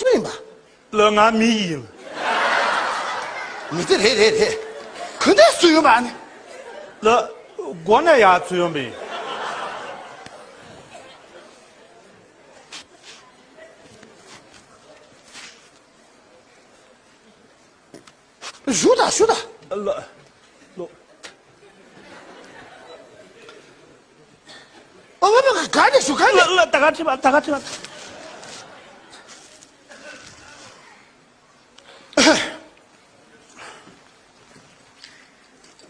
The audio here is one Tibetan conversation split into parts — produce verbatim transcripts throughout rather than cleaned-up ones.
སུ་ཡིན་པ། ལགས། ང་མི་ཡིན། མི་དེ་རེད་རེད་རེད། ག་འདྲས་སུ་ཡིན་པ་ནི། ལགས། སྒོ་ནས་ཡར་ཚུར་ཡོང་པ་ཡིན། བཞུགས་དང་བཞུགས་དང་། ལགས། ལགས། ཨ་བ་བ་ག་ག་ནས་བཞུགས་ག་ནས། ལགས། ལགས། ད་ག་ཁྲིད་པ། ད་ག་ཁྲིད་པ།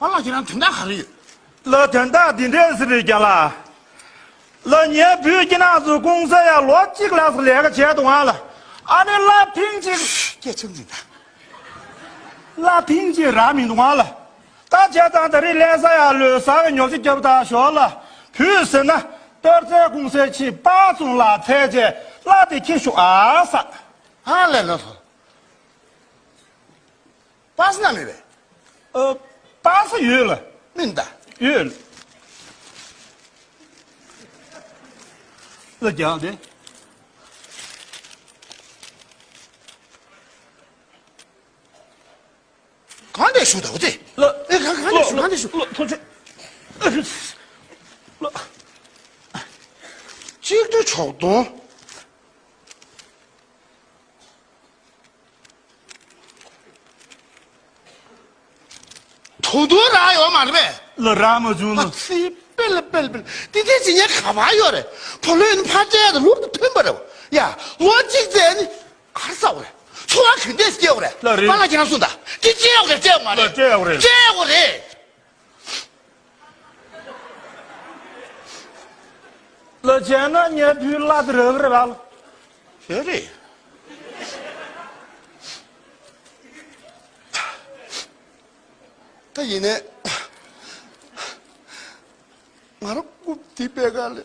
ཨ་ལགས། ཁྱེད་རང་དོན་དག་ག་རེ་ཡོད། ལགས། དོན་དག་འདི་འདྲས་ཟེར་རེད་ཀྱང་ལགས། ལགས། ངའི་བུས་ཁྱེད་རང་ཚོའི་ཀུང་སི་ཡར་ལོ་གཅིག་ལྷག་ཙམ་ལས་ཀ་བྱས་འདུག་ཨང་ལགས། ཨ་ནི་གླ་ཕིང་གཅིག་སྐད་ཆུང་ཙམ་ད། གླ་ཕིང་གཅིག་རག་མི་འདུག་ཨང་ལགས། ད་བྱས་ཙང་ད་རེས་ལྷ་ས་ཡར་ལོ་གསར་གྱི་ཉོ་ཆ་རྒྱབ་ད་ཞོར་ལ། བུས་ཟེར་ན་གཏེར་རྫས་ཀུང་སིའི་ཕྱི་པ་ཚང་ལ་འཚོལ་བྱས་གླ་དེ་འཁྱེར་ཤོག་ཨ་ས། ཨ་ལས་ལོ་སོ། པ་སེ་ན་མེད་པས། ཨ། པ་སེ་ཡོད་ལགས། མིན་ད། ཡོད། ལགས། རྒྱག་དེ། གང་འདྲས་ཞུ་ད་འོ་དེ། ལགས། ཨེ་གང་གང་འདྲས་ཞུ། ལགས། གང་འདྲས་ཞུ། ལགས། ལགས། ཐུགས་རྗེ་ཆེ། ལགས། གཅིག་ཁྲི་དྲུག་སྟོང་། ད་དུང་རག་ཡོད་མ་རེད་པས། ལགས། རག་མ་བྱུང་། ཨ་ལགས། ཙི། སྤེལ་སྤེལ་སྤེལ། དེ་དེ་ཇི་སྙེད་ག་པར་ཡོད་རེད། བུ་ལོན་ནི་ཕར་སྤྲད་དང་ལྷུར་དུ་ཐོན་པ་རེད། ཡ། ལོ་གཅིག་ཙམ་ནི་ག་རེ་ཟ་འོ་རེད། འཚོ་བ་ག་འདྲས་སྐྱེལ་འོ་རེད། ལགས་རེད། པཱ་ལགས་ཁྱེད་རང་གསུངས་དང་། དེ་སྤྲད་འོ་རེད། སྤྲད་འོ་མ་རེད། ལགས། སྤྲད་འོ་རེད། སྤྲད་འོ་རེད། ལགས། བྱས་ན་ངའི་བུའི་གླ་དེ་རག་གི་རེད་པ། རེད་རེད། ད་ཡིན་ནའི་ང་རང་རྐུབ་དེ་པད་ཁ་ལས།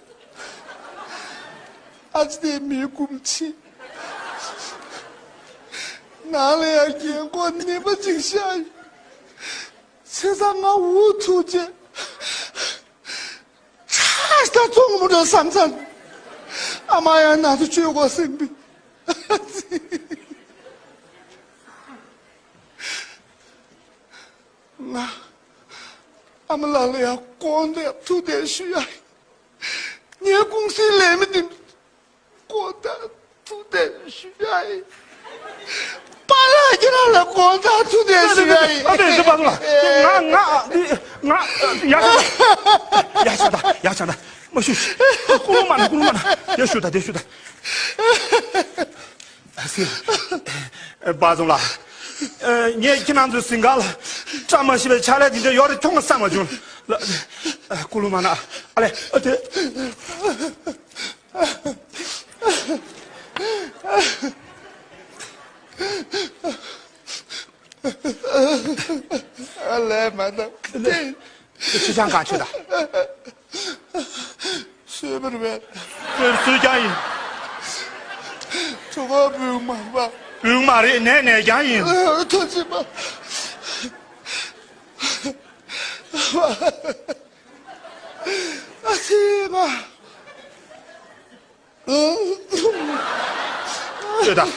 ཨ་ཅེ་དེ་མི་རྐུ་མ་ཕྱིན། ནང་ལ་ཡང་རྒན་གོག་ནད་པ་ཅིག་ཤར་ཡོད། བྱས་ཙང་ང་འུ་ཐུག་རྗེས་ཁྲ་ཞིག་ད་བཙོང་གི་མི་འགྲོ་བསམ་ཙང་། ཨ་མ་ཡང་ན་ཚ་བཅོས་དགོས་ཟེར་གི་འདུག་ང་ཨ་མ་ལགས་ལ་ཡང་དགོངས་དག་ཐུགས་གཏད་ཞུ་ཡ་ཡིན། ངའི་ཀུང་སིའི་ལས་མི་དེ་དགོངས་དག་ཐུགས་གཏད་ཞུ་ཡ་ཡིན། པཱ་ལགས་ཁྱེད་རང་ལ་དགོངས་དག་ཐུགས་གཏད་ཞུ་ཡ་ཡིན། ཨ་ནི་འདི་པ་ལ་ང་ང་འདི་ང་ཡ་ཆ་ད་ཡ་ཆ་ད་ཡ་ཆ་ད་མ་ཞུ། ཀུ་ལུ་མ་ན་ཀུ་ལུ་མ་ན་དེ་ཞུ་ད་དེ་ཞུ་ད། ཨ་སི། པཱ་ཙུང་ལགས། ངས་ཁྱེད་རང་ཚོའི་གཟིམ་ཁང་ལ་བཀྲ་མ་ཤིས་པའི་ཕྱག་ལས་དེ་འདྲ་ཡོད་རེད་མཐོང་བསམ་མ་བྱུང་། ལགས། ཀུ་ལུ་མ་ན། ཨ་ལས། ཨ་དེ། ཨ་ལས་མ་ན། ཁྱེད་ཅག་གང་བྱེད་ད། སོས་པར་བས། དེར་སུས་ཀྱང་ཡིན། གྲོད་ཁོག་བུང་མ་པ། བུང་མ་རེད། ནས་ནས་ཀྱང་ཡིན། ཨ། ཐུགས་རྗེ་ཆེ་པ། ཨ་ཙི་ང་། ལྟོས་དང་།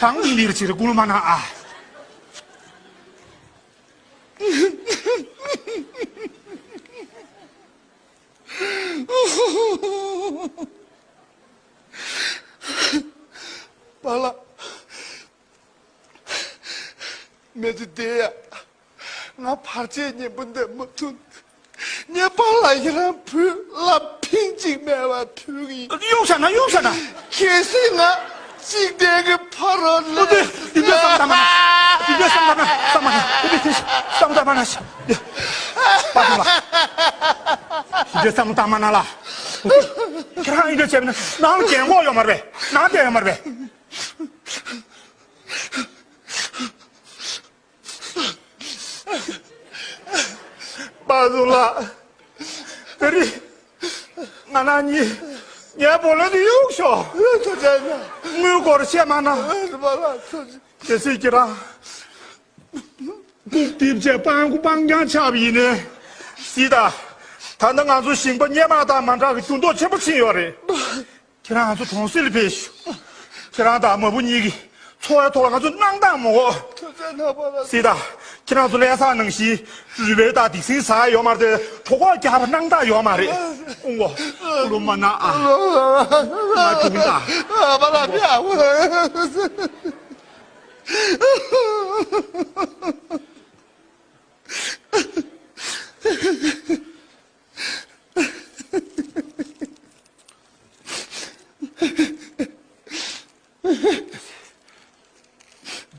གྲང་མོ་འདིར་ཕྱིར་ཀུ་ལུ་མ་ན་ཨ། པཱ་ལགས། མི་ཚེ་འདི་ཡ། ང་བར་ཆད་སྙིང་པོ་འདི་མ་ཐུབ། ངའི་པཱ་ལགས་ཁྱེད་རང་བུ་གླ་ཕིང་གཅིག་མེད་པར་ཕུལ་གི་ཡིན། གཡུག་བཞག་ན་གཡུག་བཞག་ན། གལ་སྲིད་ང་འཇིག་རྟེན་གྱི་ཕ་རོལ་ལ། འདི་འདི་བསམ་བཏང་མ་ན། འདི་འདི་བསམ་བཏང་མ་ན་བསམ་མ་ན། འདི་འདི་བསམ་བཏང་མ་ན། འདི་པཱ་ལགས། འདི་བསམ་བཏང་མ་ན་ལ། ཁྱེད་རང་འདི་བྱས་ན་ནང་རྒན་གོག་ཡོད་མ་རེད། ནང་བསྡད་ཡོད་མ་རེད། པཱ་ཙུང་ལགས། དེ་རིང་ང་རང་གཉིས་ངའི་བུ་ལོན་དེ་གཡུག་ཤོག་ཐུགས་རྗེ་གནང་། དངུལ་སྐོར་བཤད་མ་གནང་། ཨ་ནི་པཱ་ལགས་ཐུགས་རྗེ། དེ་སྲིད་ཀྱི་རང་། སྐུག་རྡིབ་བྱས་སྤང་ཁུ་སྤང་རྐྱང་ཆགས་པ་ཡིན་ནའི། སྲིད་ད། ད་ལྟ་ང་ཚོ་ཞིང་པ་སྔོན་མ་དང་མ་འདྲ་བའི་འགྱུར་ལྡོག་ཆེན་པོ་ཕྱིན་ཡོད་རེད། ཁྱེད་རང་ང་ཚོ་གྲོང་གསེབ་ལ་ཕེབས་ཤོག་ཁྱེད་རང་དང་མ་བུ་གཉིས་ཀྱི་འཚོ་བའི་ཐོག་ལ་ང་ཚོ་སྣང་དག་མ་གོ། ཐུགས་རྗེ་གནང་བ་ལ། སྲིད་ད། ཁྱེད་རང་ཚོ་ལས་ས་ནང་བཞིན་རུས་སྦལ་དང་སྡིག་སྲིན་ཟ་ཡ་ཡོད་མ་རེད། གྲོད་ཁོག་རྒྱགས་པ་སྣང་དག་ཡོད་མ་རེད། ཨུང་གོ། ཀུ་ལུ་མ་ན་ཨ། ང་ཐུག་ད། ཨ་པ་ལ་ཕི་ཨ།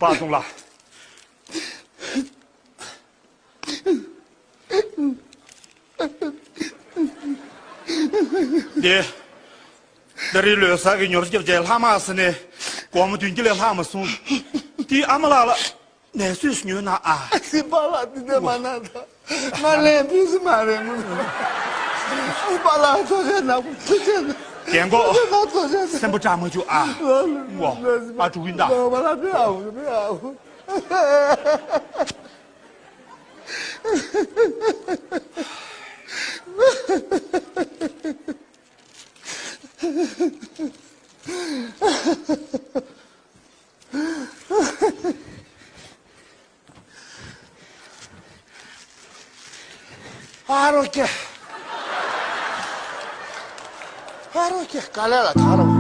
པ་ཏུང་ལ། དེ། ད་རེས་ལོ་གསར་གྱི་ཉོ་ཆ་རྒྱབ་བྱས་ལྷག་མ་ཟེར་ནས་སྒོར་མོ་བདུན་བརྒྱ་ལས་ལྷག་མ་སོང་། དེ་ཨ་མ་ལགས་ལ་ནས་སུས་ཉོས་ན་ཨ། སྲིད་པ་ལགས་འདི་འདྲ་མ་གནང་ད། ང་ལན་ཕུལ་སྲིད་མ་རེད་མོ། སྲིད་པ་ལགས་ཐུགས་རྗེ་གནང་། ཐུགས་རྗེ་གནང་། རྒན་གོག། ཐུགས་རྗེ་གནང་། ཐུགས་རྗེ་གནང་། སེམས་པ་སྐྲག་མ་བཅུག་ཨ། ལགས་ལགས། ཨོ། ལགས་ལགས། ཨ་འགྲོ་གི་ཡིན་ད། ལགས་པ་ལགས། ཕི་ཨ་ཕི་ཨ། ཨ་རོ་ཀྱེ། ཨ་རོ་ཀྱེ། ག་ལེ་ལ་ཐ་རོ།